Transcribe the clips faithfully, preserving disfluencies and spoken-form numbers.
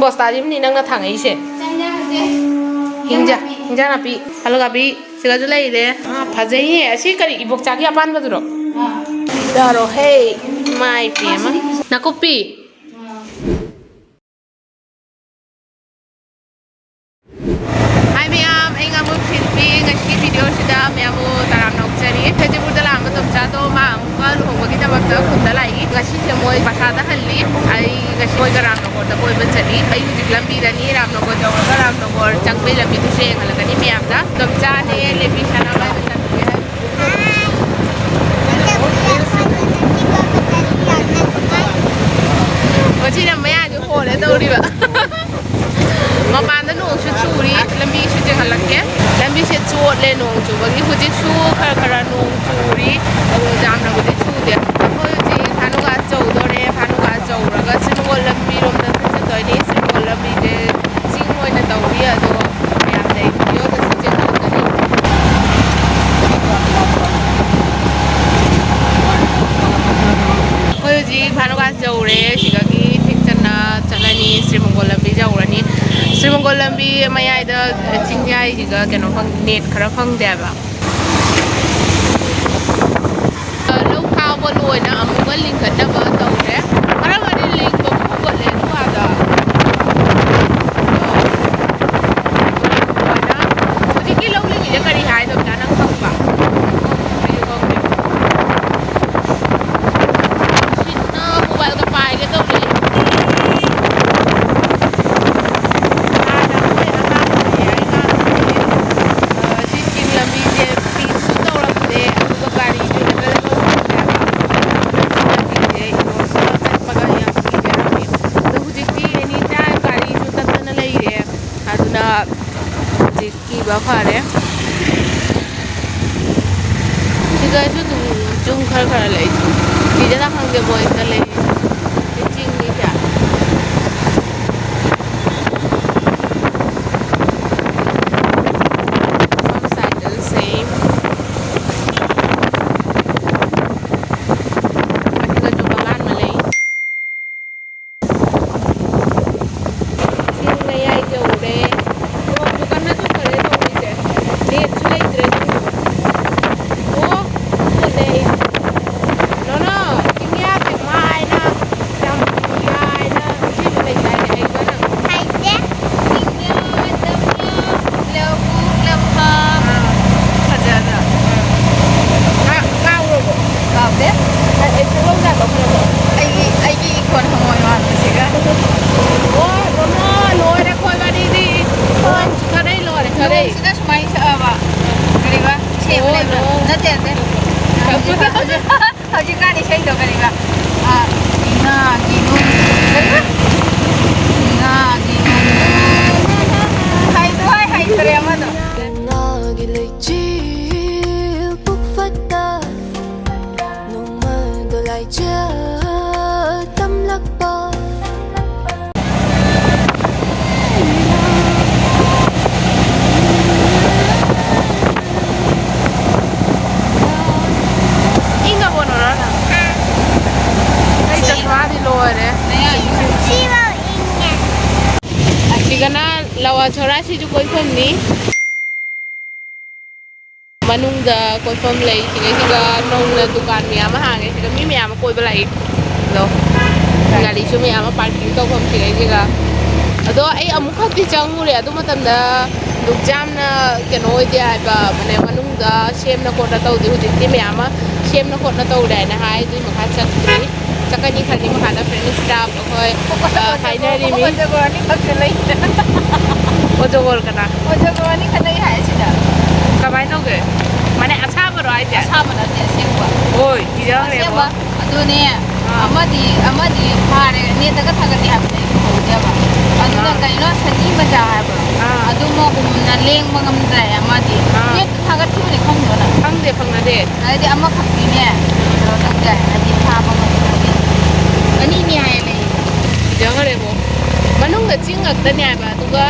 ꯕꯣꯁꯇꯥꯁꯤꯃꯅꯤ ꯅꯪꯅ ꯊꯥꯡꯉꯛꯏꯁꯦ꯫ ꯆꯥꯛ ꯍꯤꯟꯖꯥꯡ ꯅꯥꯄꯤ꯫ ꯍꯤꯟꯖꯥꯡ ꯅꯥꯄꯤ꯫ ꯍꯜꯂꯣ ꯒꯥꯕꯤ꯫ ꯁꯤꯒꯁꯨ ꯂꯩꯔꯦ꯫ ꯑꯥ, ꯐꯖꯩꯌꯦ꯫ ꯑꯁꯤ ꯀꯔꯤ ꯏꯕꯣꯛꯆꯥꯒꯤ ꯑꯄꯥꯟꯕꯗꯨꯔꯣ? ꯑꯥ꯫ ꯇꯥꯔꯣ ꯍꯦ꯫ ꯃꯥꯏ ꯄꯦꯝꯃ꯫ ꯅꯥꯀꯨꯞꯄꯤ꯫ ꯑꯥ꯫ ꯍꯥꯏ ꯃꯌꯥꯝ, ꯑꯩ ꯉꯥꯃꯨ ꯐꯤꯜꯄꯤ꯫ ꯉꯁꯤꯒꯤ ꯚꯤꯗꯤꯑꯣꯁꯤꯗ ꯃꯌꯥꯝꯕꯨ ꯇꯔꯥꯝꯅ ꯑꯣꯛꯆꯔꯤ꯫ ꯆꯨꯔꯆꯥꯟꯄꯨꯔꯗ ꯂꯥꯛꯑꯝꯕ ꯇꯣꯝꯆꯥꯗꯣ ꯃꯥ ꯑꯃꯨꯛꯀ ꯂꯨꯍꯣꯡꯕꯒꯤꯗꯃꯛꯇ ꯈꯨꯟꯗ ꯂꯥꯛꯏ꯫ ꯉꯁꯤꯁꯦ ꯃꯣꯏ ꯕꯁꯥꯗ ꯍꯜꯂꯤ꯫ ꯑꯩ ꯉꯁꯤ ꯃꯣꯏꯒ ꯔꯥꯝꯅꯒꯣꯔꯗ ꯀꯣꯏꯕ ꯆꯠꯂꯤ꯫ ꯑꯩ ꯍꯧꯖꯤꯛ ꯂꯝꯕꯤꯗꯅꯤ꯫ ꯔꯥꯝꯅꯒꯣꯔ ꯌꯧꯔꯒ ꯔꯥꯝꯅꯒꯣꯔ ꯆꯪꯕꯩ ꯂꯝꯕꯤꯗꯨꯁꯨ ꯌꯦꯡꯍꯜꯂꯛꯀꯅꯤ ꯃꯌꯥꯝꯗ꯫ ꯇꯣꯝꯆꯥꯅꯦ ꯂꯦꯄꯤ ꯁꯅꯥ ꯄꯥꯏꯕ ꯆꯠꯂꯨꯒꯦ ꯍꯥꯏ꯫ ꯃꯁꯤꯅ ꯃꯌꯥꯁꯦ ꯍꯣꯜꯂꯦ ꯇꯧꯔꯤꯕ꯫ ꯃꯄꯥꯟꯗ ꯅꯣꯡꯁꯨ ꯆꯨꯔꯤ, ꯂꯝꯕꯤꯁꯨ ꯆꯦꯟꯍꯜꯂꯛꯀꯦ꯫ ꯂꯝꯕꯤꯁꯦ ꯆꯣꯠꯂꯦ ꯅꯣꯡ ꯆꯨꯕꯒꯤ꯫ ꯍꯧꯖꯤꯛꯁꯨ ꯈꯔ ꯈꯔ ꯅꯣꯡ ꯆꯨꯔꯤ, ꯑꯗꯣ ꯌꯥꯝꯅꯕꯨꯗꯤ ꯆꯨꯗꯦ꯫ ꯑꯩꯈꯣꯏ ꯍꯧꯖꯤꯛ ꯐꯥꯅꯨꯒꯥꯁ ꯌꯧꯗꯣꯔꯦ꯫ ꯐꯥꯅꯨꯒꯥꯁ ꯌꯧꯔꯒ ꯁꯤꯃꯒꯣꯜ ꯂꯝꯕꯤꯔꯣꯝꯗ ꯆꯠꯇꯣꯏꯅꯦ꯫ ꯁꯤꯃꯒꯣꯜ ꯂꯝꯕꯤꯁꯦ ꯆꯤꯡ ꯑꯣꯏꯅ ꯇꯧꯔꯤ, ꯑꯗꯣ ꯃꯌꯥꯝꯗ ꯑꯩ ꯚꯤꯗꯤꯑꯣꯗꯁꯨ ꯆꯦꯟꯊꯣꯛꯀꯅꯤ꯫ ꯑꯩꯈꯣꯏ ꯍꯧꯖꯤꯛ ꯐꯥꯅꯨꯒꯥꯁ ꯌꯧꯔꯦ꯫ ꯁꯤꯗꯒꯤ ꯊꯦꯛꯆꯟꯅ ꯆꯠꯂꯅꯤ, ꯁ꯭ꯔꯤꯃꯪꯒꯣꯜ ꯂꯝꯕꯤ ꯌꯧꯔꯅꯤ꯫ ꯁ꯭ꯔꯤꯃꯪꯒꯣꯜ ꯂꯝꯕꯤ ꯃꯌꯥꯏꯗ ꯆꯤꯡꯌꯥꯏꯁꯤꯒ ꯀꯩꯅꯣ ꯐꯪ-, ꯅꯦꯠ ꯈꯔ ꯐꯪꯗꯦ ꯍꯥꯏꯕ꯫ ꯂꯧ ꯈꯥꯎꯕ ꯂꯣꯏꯅ ꯑꯃꯨꯛꯀ ꯂꯤꯡꯈꯠꯅꯕ ꯇꯧꯔꯦ꯫ ꯈꯔ ꯑꯃꯗꯤ ꯂꯤꯡꯕ ꯍꯧꯒꯠꯂꯦ ꯑꯗꯨ ꯑꯥꯗ꯫ ꯂꯣꯏꯅ꯫ ꯍꯧꯖꯤꯛꯀꯤ ꯂꯧ ꯂꯤꯡꯉꯤꯁꯦ ꯀꯔꯤ ꯍꯥꯏꯗꯣꯏꯅꯣ ꯅꯪ ꯈꯪꯕ? ꯁꯤꯠꯅ ꯃꯣꯕꯥꯏꯜꯒ ꯄꯥꯏꯒꯦ ꯇꯧꯔꯦ꯫ ꯍꯥꯟꯅ ꯑꯩꯈꯣꯏ ꯑꯉꯥꯡ ꯑꯣꯏꯔꯤꯉꯩ ꯀꯥꯟꯗꯗꯤ, ꯑ, ꯁꯤ ꯆꯤꯡ ꯂꯝꯕꯤꯁꯦ ꯄꯤꯁꯁꯨ ꯇꯧꯔꯝꯗꯦ, ꯑꯗꯨꯒ ꯒꯥꯔꯤꯁꯨ available ꯑꯣꯏꯔꯝꯗꯦ ꯍꯥꯏꯕ꯫ ꯍꯧꯖꯤꯛꯇꯤ ꯒꯥꯔꯤꯁꯦ ꯏꯇꯣꯝꯇ ꯆꯠꯄꯒ ꯌꯥꯝ ꯀꯤꯖꯔꯝꯃꯤ꯫ ꯑꯗꯣ ꯍꯧꯖꯤꯛꯇꯤ any time ꯒꯥꯔꯤꯁꯨ ꯇꯠꯇꯅ ꯂꯩꯔꯦ꯫ ꯑꯗꯨꯅ ꯍꯧꯖꯤꯛ ꯀꯤꯕ ꯐꯔꯦ꯫ ꯁꯤꯗꯁꯨ ꯑꯗꯨꯝ ꯌꯨꯝ ꯈꯔ ꯈꯔ ꯂꯩ꯫ ꯁꯤꯗꯅ ꯈꯪꯗꯦ ꯃꯣꯏꯗ ꯂꯩ꯫ ꯁꯤ ꯆꯤꯡꯅꯤꯁꯦ꯫ ꯃꯣꯏ ꯁꯥꯏꯗꯁꯨ same꯫ ꯑꯁꯤꯗꯁꯨ ꯕꯒꯥꯟ ꯑꯃ ꯂꯩ꯫ ꯁꯤꯒꯅ ꯂꯋꯥ ꯁꯣꯔꯥꯁꯤꯁꯨ ꯀꯣꯏꯐꯝꯅꯤ꯫ ꯃꯅꯨꯡꯗ ꯀꯣꯏꯐꯝ ꯂꯩ꯫ ꯁꯤꯗꯩꯁꯤꯗ ꯅꯧꯅ ꯗꯨꯀꯥꯟ ꯃꯌꯥꯝ ꯑꯃ ꯍꯥꯡꯉꯦ꯫ ꯁꯤꯗ ꯃꯤ ꯃꯌꯥꯝ ꯑꯃ ꯀꯣꯏꯕ ꯂꯥꯛꯏ꯫ ꯑꯗꯣ ꯒꯥꯔꯤꯁꯨ ꯃꯌꯥꯝ ꯑꯃ ꯄꯥꯔꯀꯤꯡ ꯇꯧꯐꯝ ꯁꯤꯗꯩꯁꯤꯗ꯫ ꯑꯗꯣ ꯑꯩ ꯑꯃꯨꯛꯈꯛꯇꯤ ꯆꯪꯉꯨꯔꯦ꯫ ꯑꯗꯨ ꯃꯇꯝꯗ ꯗꯨꯛ ꯌꯥꯝꯅ ꯀꯩꯅꯣ ꯑꯣꯏꯗꯦ ꯍꯥꯏꯕ, ꯃꯅꯦ, ꯃꯅꯨꯡꯗ ꯁꯦꯝꯅ ꯈꯣꯠꯅ ꯇꯧꯗꯦ꯫ ꯍꯧꯖꯤꯛꯇꯤ ꯃꯌꯥꯝ ꯑꯃ ꯁꯦꯝꯅ ꯈꯣꯠꯅ ꯇꯧꯔꯦ ꯍꯥꯏꯅ ꯍꯥꯏ꯫ ꯑꯗꯨꯏ ꯃꯈꯥ ꯆꯠꯇ꯭ꯔꯤ꯫ ꯆꯠꯀꯅꯤ ꯈꯜꯂꯤ꯫ ꯃꯈꯥꯗ ꯐ꯭ꯔꯦꯟ ꯁ꯭ꯇꯥꯐ ꯑꯩꯈꯣꯏ, ꯑ, ꯍꯥꯏꯅꯔꯤꯃꯤ꯫ ꯑꯣꯖꯣꯒꯣ ꯑꯅꯤꯈꯛꯁꯨ ꯂꯩꯗ꯫ ꯑꯣꯖꯣꯒꯣꯔ ꯀꯅꯥ? ꯑꯣꯖꯣꯒꯣ ꯑꯅꯤꯈꯛ ꯂꯩ ꯍꯥꯏ ꯁꯤꯗ꯫ ꯀꯃꯥꯏꯅ ꯇꯧꯒꯦ? ꯃꯥꯅꯦ, ꯑꯁꯥꯕꯔꯣ ꯍꯥꯏꯁꯦ? ꯑꯁꯥꯕ ꯅꯠꯇꯦ, ꯑꯁꯦꯡꯕ꯫ ꯍꯣꯏ, ꯀꯤꯖꯈ꯭ꯔꯦꯕꯣ꯫ ꯑꯁꯦꯡꯕ꯫ ꯑꯗꯨꯅꯦ, ꯑꯥ꯫ ꯑꯃꯗꯤ, ꯑꯃꯗꯤ ꯐꯥꯔꯦ, ꯅꯦꯠꯇꯒ ꯊꯥꯒꯠꯂꯤ ꯍꯥꯏꯕꯅꯦ, ꯑꯩ ꯎꯍꯧꯗꯦꯕ꯫ ꯑꯗꯨꯒ ꯑꯥ꯫ ꯀꯩꯅꯣ, ꯁꯖꯤ ꯃꯆꯥ ꯍꯥꯏꯕ꯭ꯔꯣ? ꯑꯥ꯫ ꯑꯗꯨ ꯃꯣ ꯎꯝꯅ ꯂꯦꯡꯕ ꯉꯝꯗ꯭ꯔꯦ ꯑꯃꯗꯤ꯫ ꯑꯥ꯫ ꯅꯦꯠꯇ ꯊꯥꯒꯠꯈꯤꯕꯅꯦ, ꯈꯪꯗ꯭ꯔꯣ ꯅꯪ? ꯈꯪꯗꯦ, ꯈꯪꯅꯗꯦ꯫ ꯍꯥꯏꯗꯤ ꯑꯃꯈꯛꯇꯤꯅꯦ, ꯀꯩꯅꯣ ꯇꯧꯗꯦ ꯍꯥꯏ, ꯍꯥꯏꯗꯤ ꯐꯥꯕ ꯉꯝꯗꯕꯒꯤ꯫ ꯑꯅꯤꯅꯤ ꯍꯥꯏꯌꯦ ꯂꯩ꯫ ꯀꯤꯖꯈ꯭ꯔꯦꯕꯣ꯫ ꯃꯅꯨꯡꯗ ꯆꯤꯡ ꯉꯥꯛꯇꯅꯦ ꯍꯥꯏꯕ, ꯑꯗꯨꯒ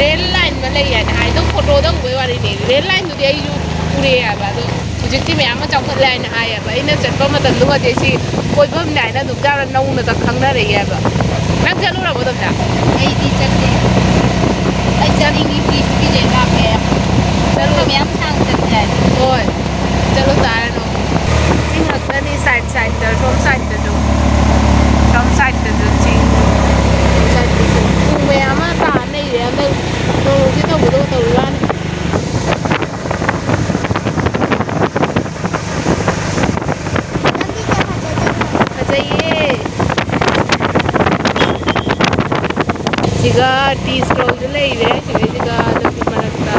ꯔꯦꯜ ꯂꯥꯏꯟ ꯑꯃ ꯂꯩ ꯍꯥꯏꯅ ꯍꯥꯏ꯫ ꯑꯗꯨꯝ ꯐꯣꯇꯣꯗ ꯎꯕꯩ ꯋꯥꯔꯤꯅꯦ꯫ ꯔꯦꯜ ꯂꯥꯏꯟꯗꯨꯗꯤ ꯑꯩꯁꯨ ꯎꯔꯦ ꯍꯥꯏꯕ, ꯑꯗꯣ ꯍꯧꯖꯤꯛꯇꯤ ꯃꯌꯥꯝ ꯑꯃ ꯆꯥꯎꯈꯠꯂꯦ ꯍꯥꯏꯅ ꯍꯥꯏꯌꯦꯕ꯫ ꯑꯩꯅ ꯆꯠꯄ ꯃꯇꯝꯗꯨꯒꯗꯤ ꯁꯤ ꯀꯣꯏꯐꯝꯅꯦ ꯍꯥꯏꯅ ꯑꯗꯨꯝ ꯌꯥꯝꯅ ꯅꯧꯅꯒ ꯈꯪꯅꯔꯛꯑꯦ ꯍꯥꯏꯕ꯫ ꯅꯪ ꯆꯠꯂꯨꯔꯕꯣ ꯑꯗꯣꯝꯗ? ꯑꯩꯗꯤ ꯆꯠꯇꯦ꯫ ꯑꯩ ꯆꯠꯅꯤꯡꯉꯤ, ꯐꯤ ꯁꯨꯕꯤꯁꯦ ꯂꯥꯞꯄꯦ꯫ ꯆꯠꯂꯣ꯫ ꯃꯌꯥꯝ ꯁꯥꯡꯅ ꯆꯠꯄ ꯌꯥꯏ꯫ ꯍꯣꯏ꯫ ꯆꯠꯂꯨ ꯇꯥꯔꯦ ꯅꯣꯡꯃ꯫ ꯆꯤꯡ ꯉꯥꯛꯇꯅꯤ, ꯁꯥꯏꯠ ꯁꯥꯏꯠꯇ, ꯁꯣꯝ ꯁꯥꯏꯠꯇꯁꯨ꯫ ꯁꯣꯝ ꯁꯥꯏꯠꯇꯁꯨ ꯆꯤꯡ, ꯁꯣꯝ ꯁꯥꯏꯠꯇꯁꯨ꯫ ꯎ ꯃꯌꯥꯝ ꯑꯃ ꯇꯥ ꯂꯩꯔꯦ ꯍꯟꯗꯛ꯫ ꯅꯣꯡꯁꯦ ꯇꯧꯕꯗꯧ ꯇꯧꯔꯤ ꯋꯥꯅꯤ꯫ ꯐꯖꯩꯌꯦ꯫ ꯁꯤꯒ ꯇꯤ ꯁ꯭ꯇꯣꯜꯁꯨ ꯂꯩꯔꯦ ꯁꯤꯒꯩꯁꯤꯒ, ꯑꯗꯨꯒꯤ ꯃꯔꯛꯇ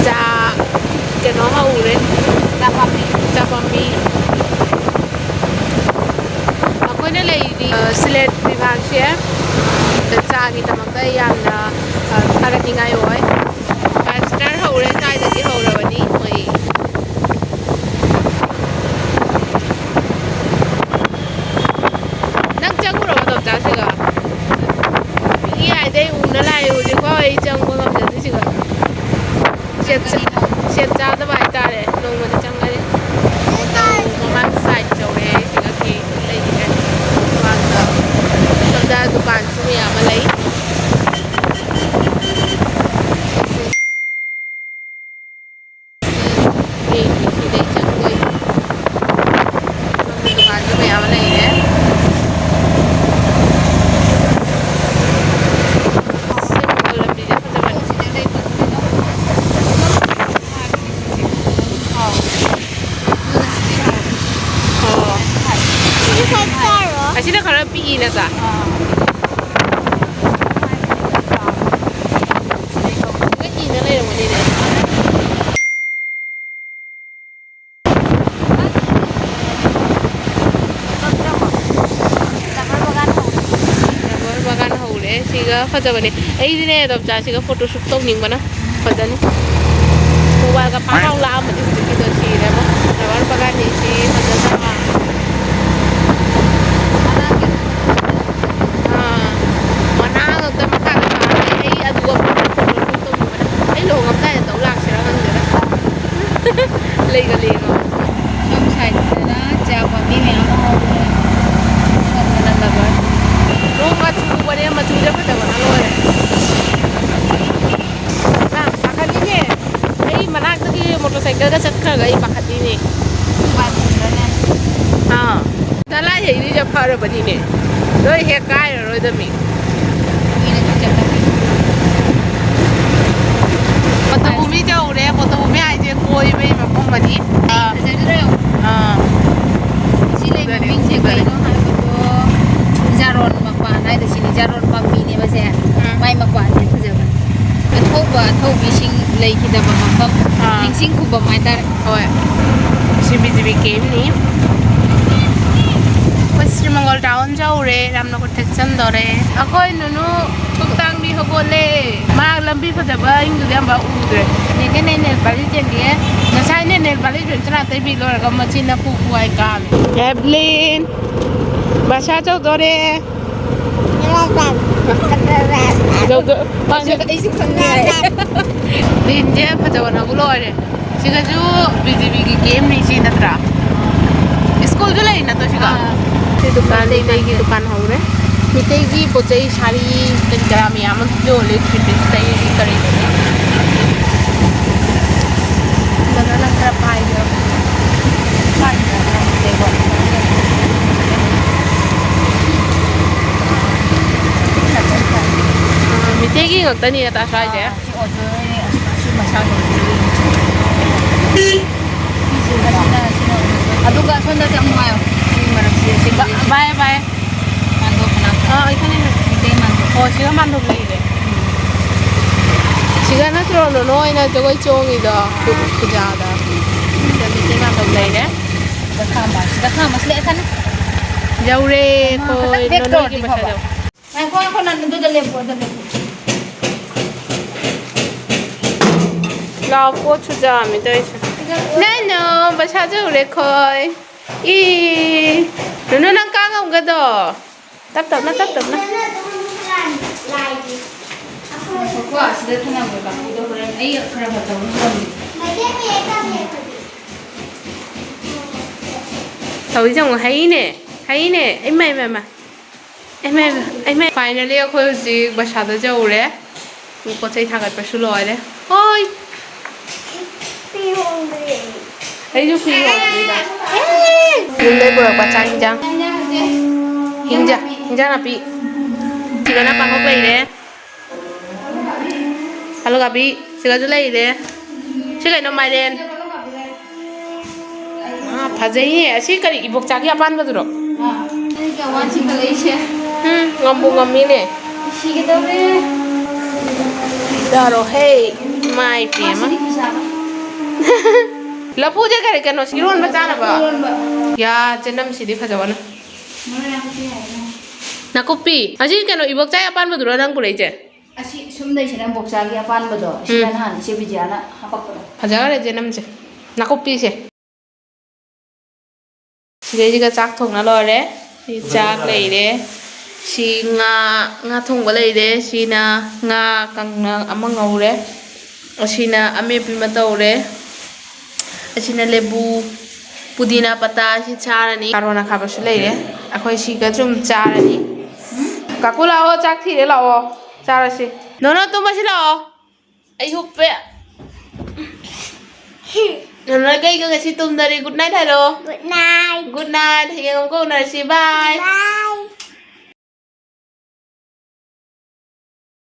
ꯆꯥ, ꯀꯩꯅꯣ ꯍꯧꯔꯦ꯫ ꯆꯥ ꯄꯥꯝꯕꯤ꯫ ꯆꯥ ꯄꯥꯝꯕꯤ꯫ ꯑꯩꯈꯣꯏꯅ ꯂꯩꯔꯤ, ꯑ, ꯁꯤꯂꯦꯠ ꯂꯩꯕꯥꯛꯁꯦ ꯆꯥꯒꯤꯗꯃꯛꯇ ꯌꯥꯝꯅ, ꯑ, ꯊꯥꯒꯠꯅꯤꯡꯉꯥꯏ ꯑꯣꯏ꯫ ꯐꯥꯏꯚ ꯁ꯭ꯇꯥꯔ ꯍꯧꯔꯦ, ꯁ꯭ꯋꯥꯏꯗꯒꯤ ꯍꯧꯔꯕꯅꯤ ꯃꯣꯏ꯫ ꯅꯪ ꯆꯪꯉꯨꯔꯕ ꯇꯣꯝꯆꯥꯁꯤꯒ? ꯃꯤ ꯍꯥꯏꯗꯩ ꯎꯅ ꯂꯥꯛꯑꯦ ꯍꯧꯖꯤꯛꯐꯥꯎ ꯑꯩ ꯆꯪꯕ ꯉꯝꯖꯗ꯭ꯔꯤꯁꯤꯒ꯫ ꯁꯦꯠ ꯆꯥ-, ꯁꯦꯠ ꯆꯥꯗꯕ ꯍꯥꯏꯇꯥꯔꯦ꯫ ꯅꯣꯡꯃꯗꯤ ꯆꯪꯒꯅꯤ꯫ ꯃꯃꯥꯡ ꯁꯥꯏꯠ ꯌꯧꯔꯦ, ꯁꯤꯒ ꯀꯦꯛ ꯂꯩꯈꯤꯗ꯭ꯔꯦ꯫ ꯃꯃꯥꯡꯗ ꯁꯣꯝꯗ ꯗꯨꯀꯥꯟꯁꯨ ꯃꯌꯥꯝ ꯑꯃ ꯂꯩ꯫ ꯁꯤꯒ ꯐꯖꯕꯅꯦ꯫ ꯑꯩꯗꯤꯅꯦ ꯗꯣꯝꯆꯥꯁꯤꯒ ꯐꯣꯇꯣ ꯁꯨꯠ ꯇꯧꯅꯤꯡꯕꯅ꯫ ꯐꯖꯅꯤ꯫ ꯃꯣꯕꯥꯏꯜꯒ ꯄꯥꯛ ꯂꯥꯎ ꯂꯥꯛꯑꯝꯕꯅꯤ ꯍꯧꯖꯤꯛꯀꯤꯗꯣ ꯁꯤꯔꯦꯕꯣ꯫ ꯔꯕꯔ ꯕꯒꯥꯟꯅꯤ ꯁꯤ ꯐꯖꯗ꯭ꯔꯥ? ꯑꯥ꯫ ꯃꯅꯥ ꯉꯛꯇ ꯃꯈꯥꯗ ꯄꯥꯜꯂꯦ꯫ ꯑꯩ ꯑꯗꯨꯒ ꯐꯣꯇꯣ ꯁꯨꯠ ꯇꯧꯅꯤꯡꯕꯅ꯫ ꯑꯩ ꯂꯨꯍꯣꯡꯉꯝꯗꯥꯏꯗ ꯇꯧ ꯂꯥꯛꯁꯤꯔꯥ ꯈꯪꯗꯦꯗ꯫ ꯂꯩꯒ ꯂꯩꯒ꯫ ꯁꯣꯝ ꯁꯥꯏꯠꯇꯅ ꯆꯥ ꯄꯥꯝꯕꯤ ꯃꯌꯥꯝ ꯑꯃ ꯍꯧꯔꯦ꯫ ꯁꯣꯝꯗꯅ ꯂꯕꯔ꯫ ꯅꯣꯡꯒ ꯆꯨꯕꯅꯦ, ꯃꯆꯨꯁꯦ ꯐꯖꯕꯅ ꯂꯣꯏꯔꯦ꯫ ꯑ, ꯄꯥꯈꯠꯂꯤꯅꯦ꯫ ꯑꯩ ꯃꯅꯥꯛꯇꯒꯤ ꯃꯣꯇꯣꯔ ꯁꯥꯏꯀꯜꯒ ꯆꯠꯈ꯭ꯔꯒ ꯑꯩ ꯄꯥꯈꯠꯂꯤꯅꯦ꯫ ꯃꯣꯕꯥꯏꯜ ꯐꯣꯟꯗꯅꯦ꯫ ꯑꯥ꯫ ꯅꯂꯥꯏ ꯍꯩꯔꯤꯁꯦ ꯐꯔꯕꯅꯤꯅꯦ꯫ ꯂꯣꯏ ꯍꯦꯛ ꯀꯥꯏꯔꯔꯣꯏꯗꯃꯤ꯫ ꯃꯤꯅ ꯆꯠꯀꯅꯤ꯫ ꯄꯇꯚꯨꯃꯤ ꯌꯧꯔꯦ꯫ ꯄꯇꯚꯨꯃꯤ ꯍꯥꯏꯁꯦ ꯀꯣꯏꯕꯩ ꯃꯐꯝ ꯑꯃꯅꯤ꯫ ꯑꯥ꯫ ꯐꯖꯗ꯭ꯔꯣ? ꯑꯥ꯫ ꯁꯤ ꯂꯩ ꯐꯖꯔꯦ, ꯃꯃꯤꯡꯁꯦ ꯐꯖꯔꯦ꯫ ꯀꯩꯅꯣ ꯍꯥꯏꯕꯗꯣ, ꯖꯥꯔꯣꯟ ꯃꯄꯥꯟ ꯍꯥꯏꯗꯣ ꯁꯤꯅꯤ꯫ ꯖꯥꯔꯣꯟ ꯄꯥꯝꯕꯤꯅꯦꯕ ꯁꯦ꯫ ꯎꯝ꯫ ꯃꯥꯏ ꯃꯄꯥꯟꯁꯦ ꯐꯖꯕꯅꯤ꯫ ꯑꯊꯧꯕ ꯑꯊꯧꯕꯤꯁꯤꯡ ꯂꯩꯈꯤꯗꯕ ꯃꯐꯝ, ꯑꯥ꯫ ꯅꯤꯡꯁꯤꯡ ꯈꯨꯕꯝ ꯍꯥꯏꯇꯥꯔꯦ꯫ ꯍꯣꯏ꯫ C B G B ꯀꯦꯝꯅꯤ꯫ ꯑꯩꯈꯣꯏ ꯁ꯭ꯔꯤ ꯃꯪꯒꯣꯜ ꯇꯥꯎꯟ ꯌꯧꯔꯦ, ꯔꯥꯝꯅꯒꯔ ꯊꯦꯛꯆꯟꯗꯣꯔꯦ꯫ ꯑꯩꯈꯣꯏ ꯅꯨꯅꯨ ꯄꯨꯛꯇꯥꯡꯕꯤ ꯍꯧꯒꯠꯂꯦ꯫ ꯃꯥ ꯂꯝꯕꯤ ꯐꯖꯕ ꯑꯍꯤꯡꯗꯨꯗꯤ ꯑꯝꯕ ꯎꯗ꯭ꯔꯦ꯫ ꯅꯦꯅꯦ ꯅꯦ ꯅꯦꯜ ꯄꯥꯂꯤꯁ ꯌꯦꯡꯒꯦ꯫ ꯉꯁꯥꯏꯅꯦ ꯅꯦꯜ ꯄꯥꯂꯤꯁ ꯂꯣꯏ ꯆꯅꯥ ꯇꯩꯕꯤ ꯂꯣꯏꯔꯒ ꯃꯆꯤꯟꯅ ꯄꯨ ꯄꯨ ꯍꯥꯏ ꯀꯥꯝꯃꯦ꯫ ꯑꯦꯕꯂꯤꯟ, ꯕꯁ ꯆꯧꯗꯣꯔꯦ꯫ ꯌꯧꯗꯣ-, ꯑꯩꯁꯨ, ꯑꯩꯁꯨ ꯈꯪꯗꯦ꯫ ꯂꯤꯟꯁꯦ ꯐꯖꯕꯅꯕꯨ ꯂꯣꯏꯔꯦ꯫ ꯁꯤꯗꯁꯨ ꯕꯤ ꯖꯤ ꯕꯤꯒꯤ ꯀꯦꯝꯅꯤ ꯁꯤ ꯅꯠꯇ꯭ꯔꯥ? ꯁ꯭ꯀꯨꯜꯁꯨ ꯂꯩ ꯅꯠꯇ꯭ꯔꯣ ꯁꯤꯒ? ꯑꯥ꯫ ꯁꯤ ꯗꯨꯀꯥꯟ, ꯃꯤꯇꯩꯒꯤ ꯗꯨꯀꯥꯟ ꯍꯧꯔꯦ꯫ ꯃꯤꯇꯩꯒꯤ ꯄꯣꯠ ꯆꯩ, ꯁꯥꯔꯤ ꯀꯔꯤ ꯀꯔꯥ ꯃꯌꯥꯝ ꯑꯃ ꯌꯣꯜꯂꯦ, ꯊ꯭ꯔꯤ ꯄꯤꯁꯇꯒꯤ ꯀꯔꯤꯗꯒꯤ꯫ ꯁꯤꯗꯅ ꯈꯔ ꯄꯥꯏꯒꯦ꯫ ꯄꯥꯏꯒꯦ꯫ ꯑꯥ, ꯃꯤꯇꯩꯒꯤ ꯉꯥꯛꯇꯅꯤ ꯅꯠꯇ꯭ꯔꯥ ꯁ꯭ꯋꯥꯏꯁꯦ? ꯑꯥ, ꯁꯤ ꯑꯣꯏꯗꯣꯏꯅꯦ꯫ ꯑꯁ, ꯁꯤ ꯃꯁꯥꯒꯤ ꯑꯣꯏꯗꯣꯏꯅꯦ꯫ ꯁꯤꯁꯤꯅ, ꯁꯤꯅ ꯑꯣꯏꯗꯣꯏꯅꯦ꯫ ꯑꯗꯨꯒ ꯁꯣꯝꯗ ꯆꯪꯉꯨ ꯍꯥꯏꯌꯣ꯫ ꯁꯤ ꯃꯔꯛꯁꯤꯗ ꯁꯤ ꯕꯥ-, ꯕꯥꯏ, ꯕꯥꯏ꯫ ꯃꯥꯟꯗꯣꯞ ꯃꯅꯥꯛꯇ꯫ ꯑꯥ, ꯑꯩ ꯈꯪꯉꯦ, ꯈꯪꯉꯦ꯫ ꯃꯤꯇꯩ ꯃꯥꯟꯗꯣꯞ꯫ ꯑꯣ, ꯁꯤꯗ ꯃꯥꯟꯗꯣꯞ ꯂꯩꯔꯦ꯫ ꯎꯝ꯫ ꯁꯤꯗ ꯅꯠꯇ꯭ꯔꯣ ꯅꯣꯅꯣ ꯍꯣꯏꯅ ꯖꯒꯣꯏ ꯆꯣꯡꯉꯤꯗꯣ? ꯄꯨ-, ꯄꯨꯖꯥꯗ꯫ ꯁꯤꯗ ꯃꯤꯇꯩ ꯃꯥꯟꯗꯣꯞ ꯂꯩꯔꯦ꯫ ꯁꯤꯗ ꯈꯥꯝꯕ, ꯁꯤꯗ ꯈꯥꯝꯕ, ꯁꯤꯗ ꯑꯩ ꯈꯪꯉꯦ꯫ ꯌꯧꯔꯦ ꯑꯃ ꯑꯩꯈꯣꯏ ꯈꯇꯪ ꯕꯦꯛ ꯅꯣꯅꯣꯒꯤ ꯇꯧꯔꯗꯤ ꯐꯕ꯫ ꯃꯁꯥꯗꯣ꯫ ꯉꯥꯏꯈꯣ, ꯉꯥꯏꯈꯣ, ꯅꯪ ꯑꯗꯨꯗ ꯂꯦꯞꯄꯣ, ꯑꯗ ꯂꯦꯞꯄꯣ꯫ ꯂꯥꯎ, ꯄꯣꯠꯁꯨ ꯌꯥꯝꯃꯤ ꯇꯧꯔꯤꯁꯦ꯫ ꯅꯩꯅꯣ, ꯄꯩꯁꯥꯁꯨ ꯎꯔꯦ ꯈꯣꯏ꯫ ꯏ, ꯅꯨꯅꯨ, ꯅꯪ ꯀꯥ ꯉꯝꯒꯗꯣ? ꯇꯞ ꯇꯞꯅ, ꯇꯞ ꯇꯞꯅ꯫ ꯉꯥꯏꯈꯣꯀꯣ, ꯑꯁꯤꯗ ꯊꯅꯝꯕ ꯀꯥꯡꯕꯨꯗꯣ ꯍꯣꯔꯦꯟ ꯑꯩ ꯈꯔ ꯈꯔ ꯇꯧꯔꯒ ꯊꯝꯒꯦ꯫ ꯇꯧꯔꯤꯁꯦ ꯌꯦꯡꯉꯣ, ꯍꯩꯅꯦ, ꯍꯩꯅꯦ꯫ ꯏꯃꯥ, ꯏꯃꯥ, ꯏꯃꯥ꯫ ꯏꯃꯥ, ꯏꯃꯥ, ꯏꯃꯥ꯫ Finally ꯑꯩꯈꯣꯏ ꯍꯧꯖꯤꯛ ꯕꯁꯥꯗ ꯌꯧꯔꯦ꯫ ꯄꯣꯠ ꯆꯩ ꯊꯥꯡꯒꯠꯄꯁꯨ ꯂꯣꯏꯔꯦ꯫ ꯍꯣꯏ꯫ ꯐꯤ ꯍꯣꯡꯗ꯭ꯔꯤ꯫ ꯑꯩꯁꯨ ꯐꯤ ꯍꯣꯡꯗ꯭ꯔꯤꯗ꯫ ꯌꯨꯝꯗꯩ ꯄꯨꯔꯛꯄ ꯆꯥꯛ ꯍꯤꯟꯖꯥꯡ꯫ ꯍꯤꯟꯖꯥꯡ, ꯍꯤꯟꯖꯥꯡ ꯅꯥꯄꯤ꯫ ꯁꯤꯗꯅ ꯄꯥꯡꯈꯣꯛ ꯂꯩꯔꯦ꯫ ꯑꯂꯨ ꯀꯥꯕꯤ ꯁꯤꯒꯁꯨ ꯂꯩꯔꯦ꯫ ꯁꯤ ꯀꯩꯅꯣ, ꯃꯥꯏꯔꯦꯟ꯫ ꯑꯥ, ꯐꯖꯩꯌꯦ꯫ ꯑꯁꯤ ꯀꯔꯤ, ꯏꯕꯣꯛꯆꯥꯒꯤ ꯑꯄꯥꯟꯕꯗꯨꯔꯣ? ꯑꯥ, ꯑꯩꯒꯤ ꯑꯋꯥꯟꯁꯤ ꯀꯂꯛꯏꯁꯦ꯫ ꯎꯝ, ꯉꯝꯕꯨ ꯉꯝꯃꯤꯅꯦ꯫ ꯁꯤꯒꯗꯧꯔꯦ꯫ ꯇꯥꯔꯣ ꯍꯦ, ꯃꯥꯏ ꯄꯦꯝꯃ꯫ ꯃꯥꯁꯤꯗꯤ ꯐꯤꯁꯥꯕ꯫ ꯂꯐꯨꯁꯦ ꯀꯔꯤ, ꯀꯩꯅꯣ, ꯏꯔꯣꯟꯕ ꯆꯥꯅꯕ? ꯏꯔꯣꯟꯕ꯫ ꯌꯥ, ꯆꯅꯝꯁꯤꯗꯤ ꯐꯖꯕꯅ꯫ ꯃꯔꯣꯏ ꯅꯥꯀꯨꯞꯄꯤ ꯍꯥꯏꯕꯅꯦ꯫ ꯅꯥꯀꯨꯞꯄꯤ꯫ ꯑꯁꯤ ꯀꯩꯅꯣ, ꯏꯕꯣꯛꯆꯥꯒꯤ ꯑꯄꯥꯟꯕꯗꯨꯔꯣ ꯅꯪ ꯄꯨꯔꯛꯏꯁꯦ? ꯑꯁꯤ ꯁꯨꯝꯗꯩꯁꯤꯅ ꯕꯣꯛꯆꯥꯒꯤ ꯑꯄꯥꯟꯕꯗꯣ, ꯁꯤꯅ ꯎꯝ꯫ ꯅꯍꯥꯟ ꯏꯆꯦ ꯕꯤꯖꯤꯌꯥꯅ ꯍꯥꯄꯛꯄꯗꯣ꯫ ꯐꯖꯈ꯭ꯔꯦ ꯆꯦꯅꯝꯁꯦ꯫ ꯅꯥꯀꯨꯞꯄꯤꯁꯦ꯫ ꯁꯤꯗꯩꯁꯤꯒ ꯆꯥꯛ ꯊꯣꯡꯅ ꯂꯣꯏꯔꯦ꯫ ꯁꯤ ꯆꯥꯛ ꯂꯩꯔꯦ꯫ ꯁꯤ ꯉꯥ, ꯉꯥ ꯊꯣꯡꯕ ꯂꯩꯔꯦ꯫ ꯁꯤꯅ ꯉꯥ ꯀꯪꯅ ꯑꯃ ꯉꯧꯔꯦ꯫ ꯑꯁꯤꯅ ꯑꯃꯦꯠꯄꯤ ꯑꯃ ꯇꯧꯔꯦ꯫ ꯑꯁꯤꯅ ꯂꯦꯕꯨ, ꯄꯨꯗꯤꯅꯥ ꯄꯇꯥ, ꯁꯤ ꯆꯥꯔꯅꯤ꯫ ꯀꯥꯔꯣꯟ ꯑꯈꯥꯕꯁꯨ ꯂꯩꯔꯦ꯫ ꯑꯩꯈꯣꯏ ꯁꯤꯒ ꯁꯨꯝ ꯆꯥꯔꯅꯤ꯫ ꯀꯥꯀꯨ ꯂꯥꯛꯑꯣ, ꯆꯥꯛ ꯊꯤꯔꯦ ꯂꯥꯛꯑꯣ꯫ ꯆꯥꯔꯁꯤ꯫ ꯅꯣꯅꯣ ꯇꯨꯝꯃꯁꯤ ꯂꯥꯛꯑꯣ꯫ ꯑꯩ ꯍꯨꯞꯄꯦ꯫ ꯅꯣꯅꯣ ꯀꯩꯒ ꯉꯁꯤ ꯇꯨꯝꯗꯔꯤ꯫ Good night ꯍꯥꯏꯔꯣ꯫ Good night꯫ Good night꯫ ꯍꯌꯦꯡ ꯑꯃꯨꯛꯀ ꯎꯅꯔꯁꯤ꯫ Bye꯫ Bye꯫